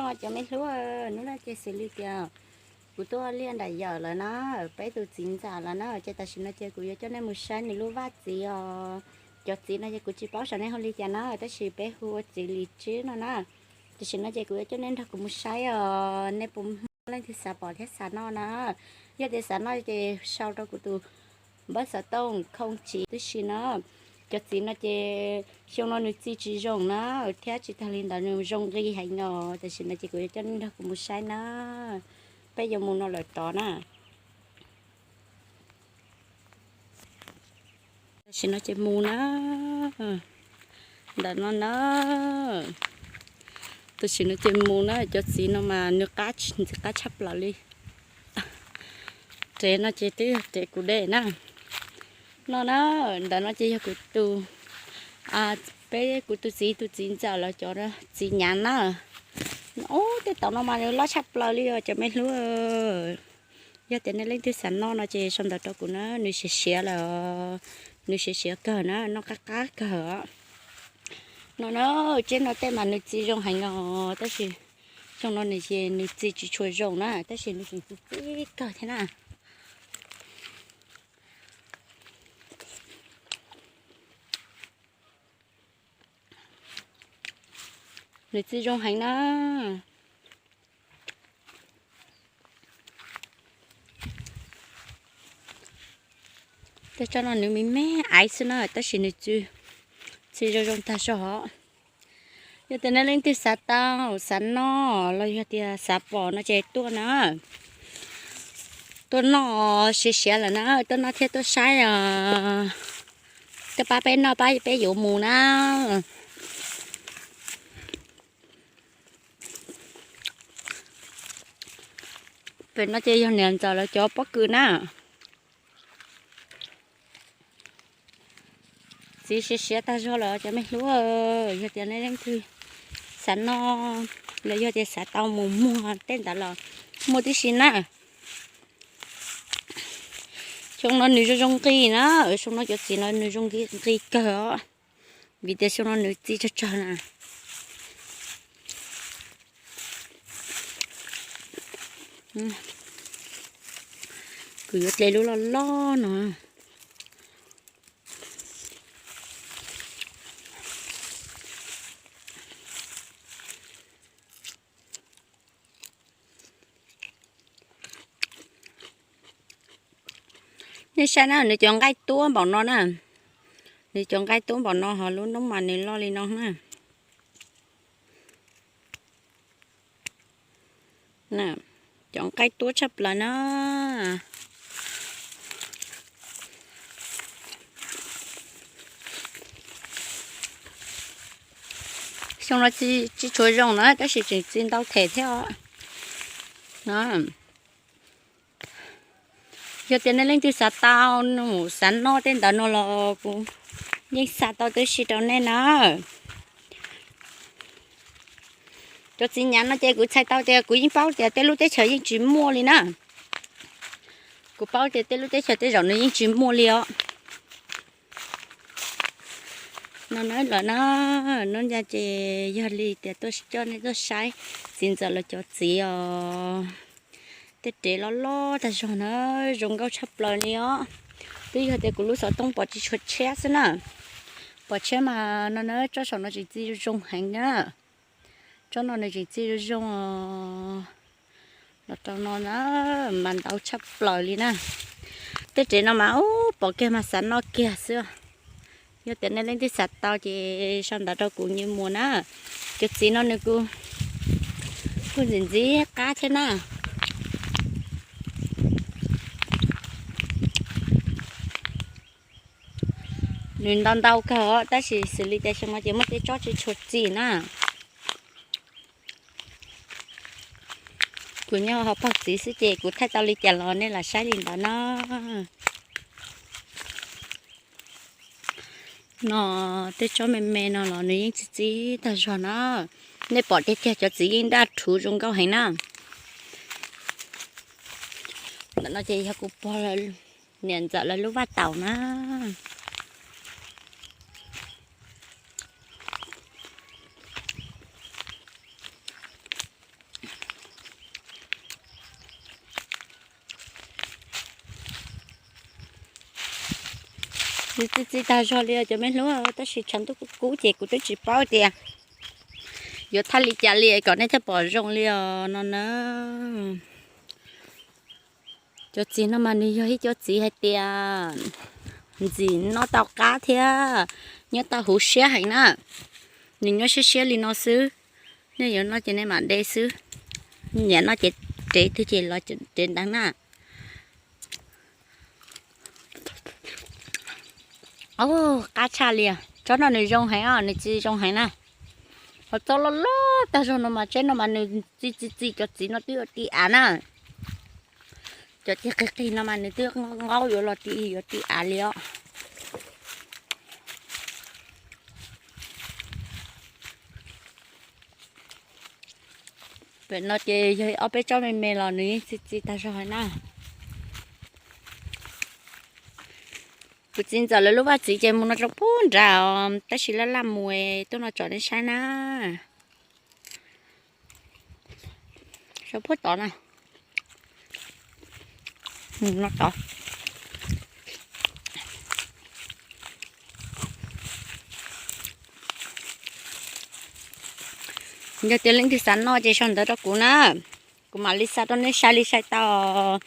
Cov me hlub, hnub no ces xws li tias kuv tuaj liaj nram yawm lawm na, peb tus txiv ntxawm lawm na, ces tam sim no ces kuv yuav coj nej mus saib nws lub vaj txiv os. Cov txiv no ces kuv tsis paub xyov nej hu li cas na, tab sis peb hu ua txiv lis tsib no na. Tam sim no ces kuv yuav coj nej nrog kuv mus saib os, nej puas muaj leej twg xav pom thiab xav noj na? Yog tias xav noj ces sau rau kuv tus npawb xov tooj khoo tsiv tib si na. Cov txiv no ces xyoo no nws txi tsis zoo na, thiab tsis tag li ntawd nws zoo nqi heev os. Tam sim no ces kuv yuav coj nej nrog kuv mus saib na, peb yuav mus no lawm tod na. Tam sim no ces mus na, ntawm no na, tam sim no ces mus na, cov txiv no mas nws qab ntxim qab tshaj plaws li. Rev no ces twb yog rev kuv dej na. No na, ntawm no ces yog kuv tus, peb kuv tus txiv tus txiv ntxawm lawv cov txiv nyav na. Ub, tej tauv no mas nws loj tshaj plaws li os cov me hlub. Yog tias nej leej twg xav noj no ces sau ntawv rau kuv na, nws siav siav lawm, nws siav siav kawg na, noj qab qab kawg. No na, tsev no tej mas nws txi zoo heev os, tab sis xyoo no nws ces nws txi tsis tshua zoo na, tab sis nws tseem txi txi kawg thiab na. Nws txi zoo heev na. Tej tsob no nws me me aiv xwb na, tab sis nws txi zoo zoo tag zog. Yog tias nej leej twg xav tau, xav noj los yog tias xav pom no ces tuaj na. Tuaj noj siav siav lawm na, tuaj noj thiab tuaj saib os. Tuaj pab peb noj pab peb yuav mus na. Pem no ces yog niam ntxawm lawv cov pob kws na. Txiv siav siav tag zog lawm cov me hlub, yog tias nej leej twg xav noj los yog tias xav tau mus muag tej ntawd los muaj tib si na. Xyoo no nws zoo zoo nqi na, xyoo no cov txiv no nws zoo nqi kawg os, vim tias xyoo no nws txi tsawg tsawg na. Kuv yuav tle lub loj loj no. Nej saib na, nws cov nqaij tuab npaum no na, nws cov nqaij tuab npaum no ho lub noob mas nws loj li no na. Cov nqaij tuab tshaj plaws na. Xyoo no tsis tshua zoo na, tab sis tseem txi ntau them thiab os. Yog tias nej leej twg xav tau, xav noj tej ntawd no los kuv yeej xa tau tib si rau nej na. Cov txiv nyav no ces kuv txhais tau tias kuv yeej paub tias tej lub teb chaws yeej tsis muaj li na. Kuv paub tias tej lub teb chaws tej zaum nws yeej tsis muaj li os. No na lawm na, no ces yog li tias tuaj coj nej tuaj saib txiv ntxawm lawv cov txiv os. Tej rev loj loj tag zog na, zoo nkauj tshaj plaws li os. Twb yog tias kuv lub xov tooj pom tsis tshua tshiab xwb na. Pom tshiab mas no na, tsob saum no tseem txi zoo zoo heev na. Tsob no nws tseem txi zoo zoo os. Los rau no na, mas ntau tshaj plaws li na. Tej rev no mas ub, pom kiag mas xav noj kiag xwb. Yog tias nej leej twg xav tau ces sau ntawv rau kuv nyias mus na. Cov txiv no nws kuj, kuj ntxim ntxim qab thiab na. Nws ntau ntau kawg os, tab sis xws li tias xyoo no ces muaj tej tsob tsis tshua txi na. Kuv nyob hauv paus txiv xwb ces kuv thaij tau li cas los nej lam saib li ntawd na. No tej tsob me me no los nws yeej txi txi tag zog na. Nej pom tiag tiag cov txiv yeej daj rhuv zoo nkauj heev na. Ntawm no ces yog kuv pog niam ntxawm lawv lub vaj taum na. Nws txi txi tag zog li os cov me hlub, tab sis tshav ntuj kub kub ces kuv twb tsis paub tias yuav thaj li cas li kom nej thiaj pom zoo li os no na. Cov txiv no mas nws yog ib cov txiv hais tias ntxim noj tau qab thiab nyob tau huv siab heev na. Nws nyob siab siab li no xwb, nej yuav noj ces nej mam de xwb, nyiam noj ces rev twg ces los rev ntawd na. Qab tshaj li, tsob no nws zoo heev os, nws txi zoo heev na. Ho tsob loj loj tag zog no mas tsob no mas nws txi txi txi, cov txiv no twb yuav ti av na. Cov txiv qig qig no mas nws twb nqaub yuav los ti, yuav ti av li os. Pem no ces yog ob peb tsob me me los nws yeej txi txi tag zog na. Kuv txiv ntxawm lawv lub vaj txiv ces mus no rau puag nrad os, tab sis laj laj mus tuaj no tsom nej saib na. Rau puag tod na. Mus no tod. Yog tias leej twg xav noj ces sau ntawv rau kuv na, kuv mam li xa rau nej saib li saib tau.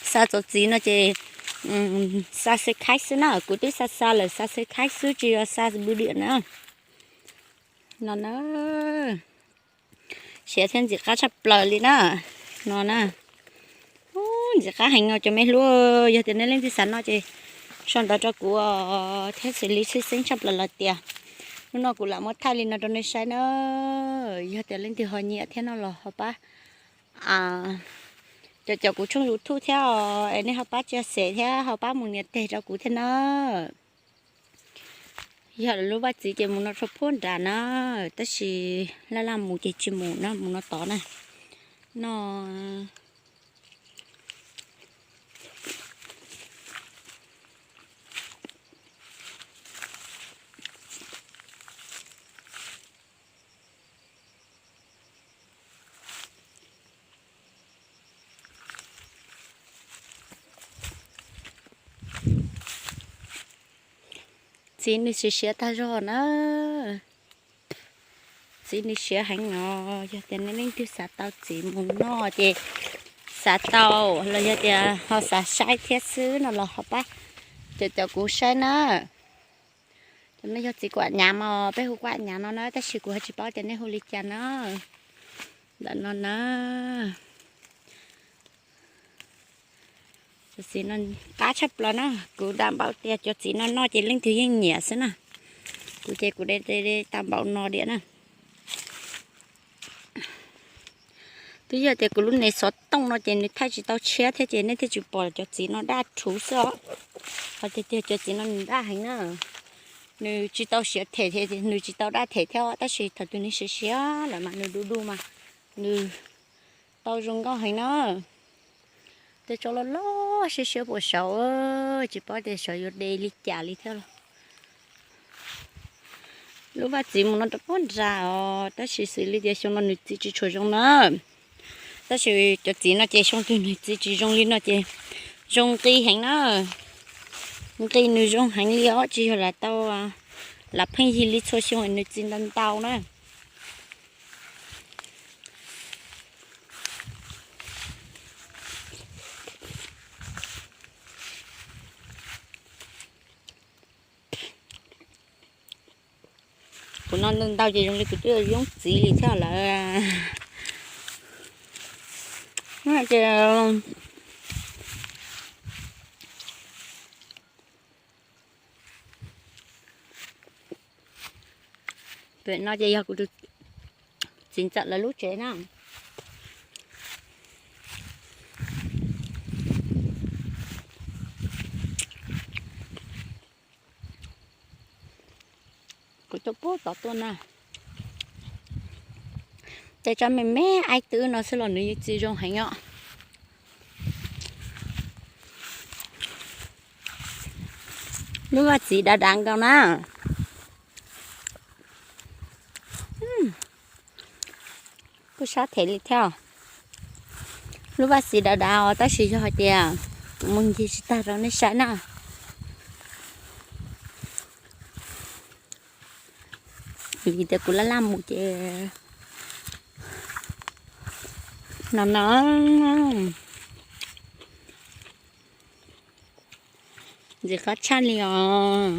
Xa txuas txiv no ces xa subscribe xwb na, kuv twb xa xa lawm, xa subscribe xwb tsis yog xa pw diam na. No na, siav thiab ntxim qab tshaj plaws li na. No na, ntxim qab heev no cov me hlub, yog tias nej leej twg xav noj ces sau ntawv rau kuv thiab xws li tshwj xeeb tshaj plaws los tias. Hnub no kuv lam muab thaij li no rau nej saib na. Yog tias leej twg ho nyiam thiab no los ho pab caum caum kuv tshooj YouTube thiab os, es nej ho pab tsia xem thiab ho pab mus nias teg rau kuv thiab na. Yog lub vaj txiv ces mus no rau puag nrad na, tab sis laj laj mus ces tsis mus na, mus no tod na. No, txiv nws siav siav tag zog na. Txiv nws siav heev os, yog tias nej leej twg xav tau txiv mus noj ces xav tau los yog tias ho xav saib thiab xwb no los ho pab caum caum kuv saib na. Cov no yog txiv kuam nyav mas peb hu kuam nyav no na, tab sis kuv ho tsis paub tias nej hu li cas na. Ntawm no na. Cov txiv no qab tshaj plaws na, kuv dam npaum tias cov txiv no noj ces leej twg yeej nyiam xwb na. Kuv ces kuv de de tau npaum no diam na. Twb yog tias kuv lub nev xov tooj no ces nws thaij tsis tau tshiab thiab ces nej thiaj tsis pom cov txiv no daj rhuv xwb os. Ho tiag tiag cov txiv no nws daj heev na. Nws tsis tau siav them, nws tsis tau daj them thiab, tab sis thaum twg nws siav siav lawm mas nws du du mas nws tau zoo nkauj heev na. Tej tsob loj loj siab siab puas saud, tsis paub tias saud yuav de li cas li thiab los. Lub vaj txiv mus no rau puag nrad os, tab sis xws li tias xyoo no nws txiv tsis tshua zoo na. Tab sis cov txiv no ces xyoo twg nws txiv tsis zoo li no ces zoo nqi heev na. Nqi nws zoo heev li os, tsis yog lam tau, lam pheej yig li txhua xyoo nws txiv ntau ntau na. Kuv no ntau ntau ces zoo li kuv twb yoob txiv li thiab lawm. Pem no ces yog kuv tus txiv ntxawm lawv lub tsev na. Kuv tuaj puag tod tuaj na. Tej tsob me me aib twb no xwb los nws yeej txiv zoo heev os. Lub vaj txiv dav dav nkaus na. Kuj sab them li thiab. Lub vaj txiv dav dav os, tab sis yog hais tias kuv mus ncig tsis tag rau nej saib na. Vim tias kuv laj laj mus ces no no. Ntxim qab tshaj li os.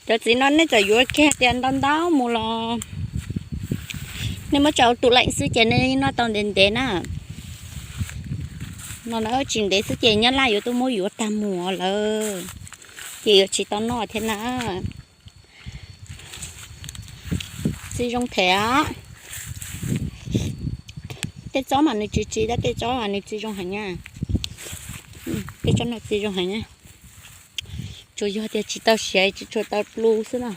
Cov txiv no nej txawm yuav kiag tias ntau ntau mus los nej muab tso tus leej xwb ces nej noj tau ntev ntev na. No na tsis ntev xwb ces nyab laj yuav tuaj muab yuav tag mus lawm ces yuav tsis tau noj thiab na. Txi zoo them. Tej tsob mas nws tsis txi tab tej tsob mas nws txi zoo heev na. Tej tsob no txi zoo heev na. Tsuas yog tias tsis tau siav tsis tshua tau plu xwb na.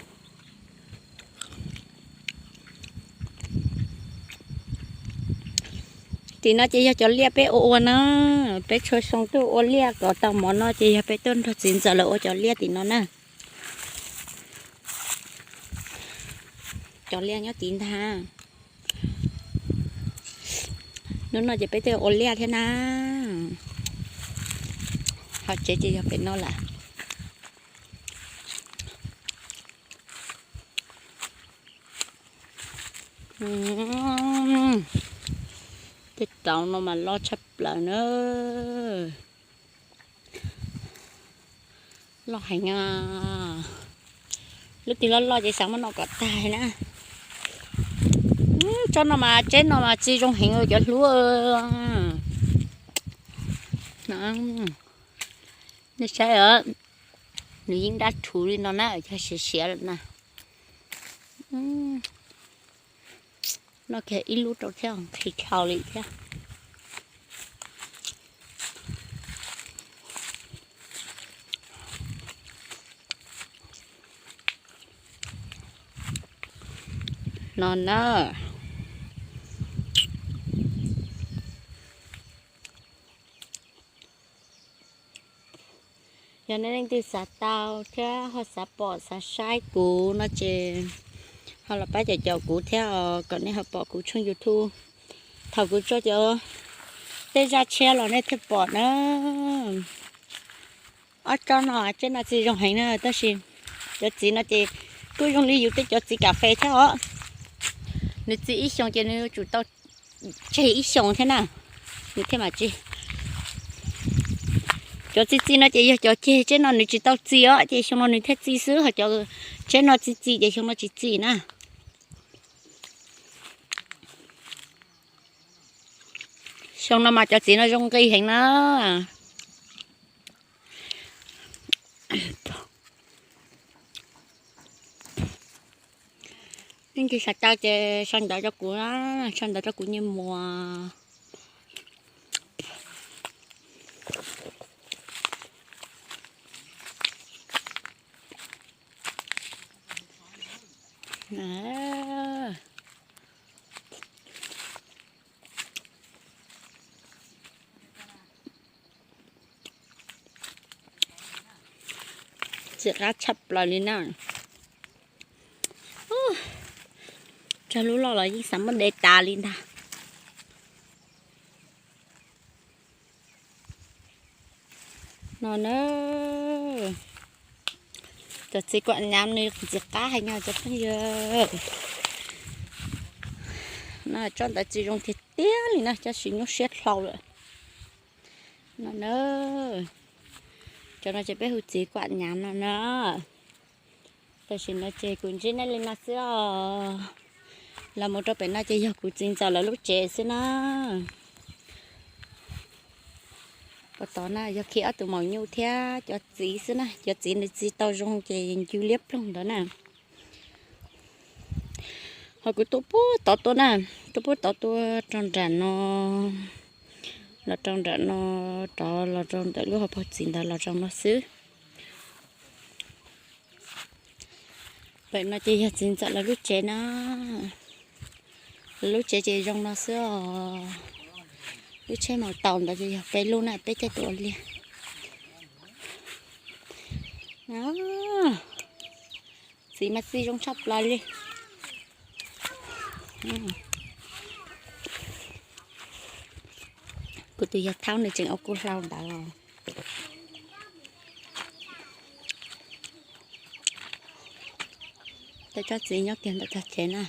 Tim no ces yog cov liaj peb ua ua na. Peb txhua xyoo tuaj ua liaj kom tau mov no ces yog peb tuaj nrog txiv ntxawm lawv ua cov liaj tim no na. Cov liaj nyob tim ntag. Hnub no ces peb tuaj ua liaj thiab na. Ho tsev ces yog pem no lawm. Tej tauv no mas loj tshaj plaws na. Loj heev. Lub twg loj loj ces xav muab noj kom tag na. Tsob no mas tseb no mas txi zoo heev cov hlub. Nej saib, nws yeej dab rhuv li no na, yog siav siav lawm na. Noj kiag ib lub rau thiab nqhis dhau li thiab. No na. Yog nej leej twg xav tau thiab ho xav pom xav saib kuv no ces ho los pab caum caum kuv thiab os, kom nej ho pom kuv tshooj YouTube. Thaum kuv tso cov tej zaj tshiab los nej thiaj pom na. Ob tsob no, tsob no txiv zoo heev na, tab sis cov txiv no ces kuj zoo li yus tej cov txiv kas fes thiab os. Nws txiv ib xyoos ces nws yuav tsum tau tseg ib xyoos thiab na, nws thiaj mam txi. Cov txiv txiv no ces yog cov ceg tsob no nws tsis tau txi os, ces xyoo no nws thiaj txi xwb, ho cov tsob no txiv txi ces xyoo no tsis txi na. Xyoo no mas cov txiv no zoo nqi heev na. Leej twg xav tau ces sau ntawv rau kuv, sau ntawv rau kuv nyias muas. Txiv qab tshaj plaws li na. Tsawg lub loj los yeej xav muab de tas li ntag. No na, cov txiv kuam nyam nws ntxim qab heev no cov phooj ywg. No tsob ntawd txiv zoo tiag tiag li na, tab sis nyuaj siab dhau lawm. No na, cov no ces peb hu txiv kuam nyam no na. Tam sim no ces kuv ntsib nej li no xwb os. Los mus rau pem no ces yog kuv txiv ntxawm lawv lub tsev xwb na. Pov tod na yog khi ob tug maum nyuj thiab cov txiv xwb na, cov txiv nws txi tau zoo ces ncw liab ploog ntawd na. Ho kuv tuaj puag tod tuaj na, tuaj puag tod tuaj rau nram no, los rau nram no, rov los rau ntawm lub hauv paus txiv ntawd los rau no xwb. Pem no ces yog txiv ntxawm lawv lub tsev na. Lawv lub tsev ces zoo no xwb os. Lub tsheb maus taus ntawd ces yog peb lub na, peb caij tuaj ua liaj. Txiv mas txi zoo tshaj plaws li. Kuv tus yawg thaub nws tseem ua kuj hlau ntawd os. Tej tsob txiv nyob kiag ntawm tog tsev na.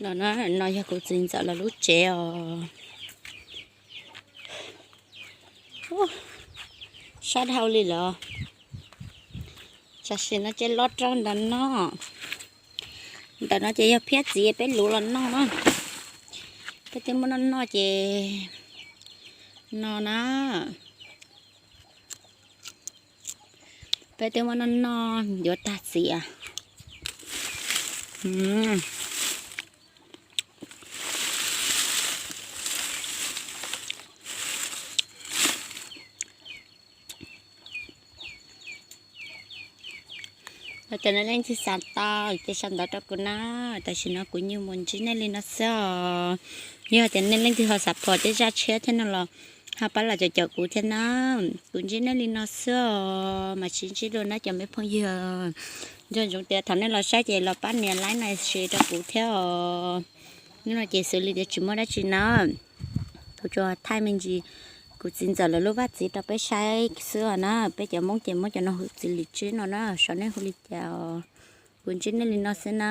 No, no yog kuv txiv ntxawm lawv lub tsev os. Sab dhau li lawm. Tam sim no ces los rau ntawm no. Ntawm no ces yog phiab txiv peb luv los noj na. Peb twb muab noj noj ces no na. Peb twb muab noj noj yuav tag txiv. Yog tias nej leej twg xav tau ces sau ntawv rau kuv na. Tam sim no kuv nyuag mus ntsib nej li no xwb os. Yog tias nej leej twg ho xav pom tej zaj tshiab thiab no los ho pab los caum caum kuv thiab na. Kuv ntsib nej li no xwb os, mam sib ntsib dua na cov me phooj ywg. Nco ntsoov tias thaum nej los saib ces los pab nias like nias share rau kuv thiab os. Hnub no ces xws li tias tsis muaj dab tsi na. Kuv tsuas thaij me ntsis kuv txiv ntxawm lawv lub vaj txiv rau peb saib xwb os na. Peb cov Hmoob ces muab cov no hu txiv lis tsib no na, xyov nej hu li cas os. Kuv ntsib nej li no xwb na.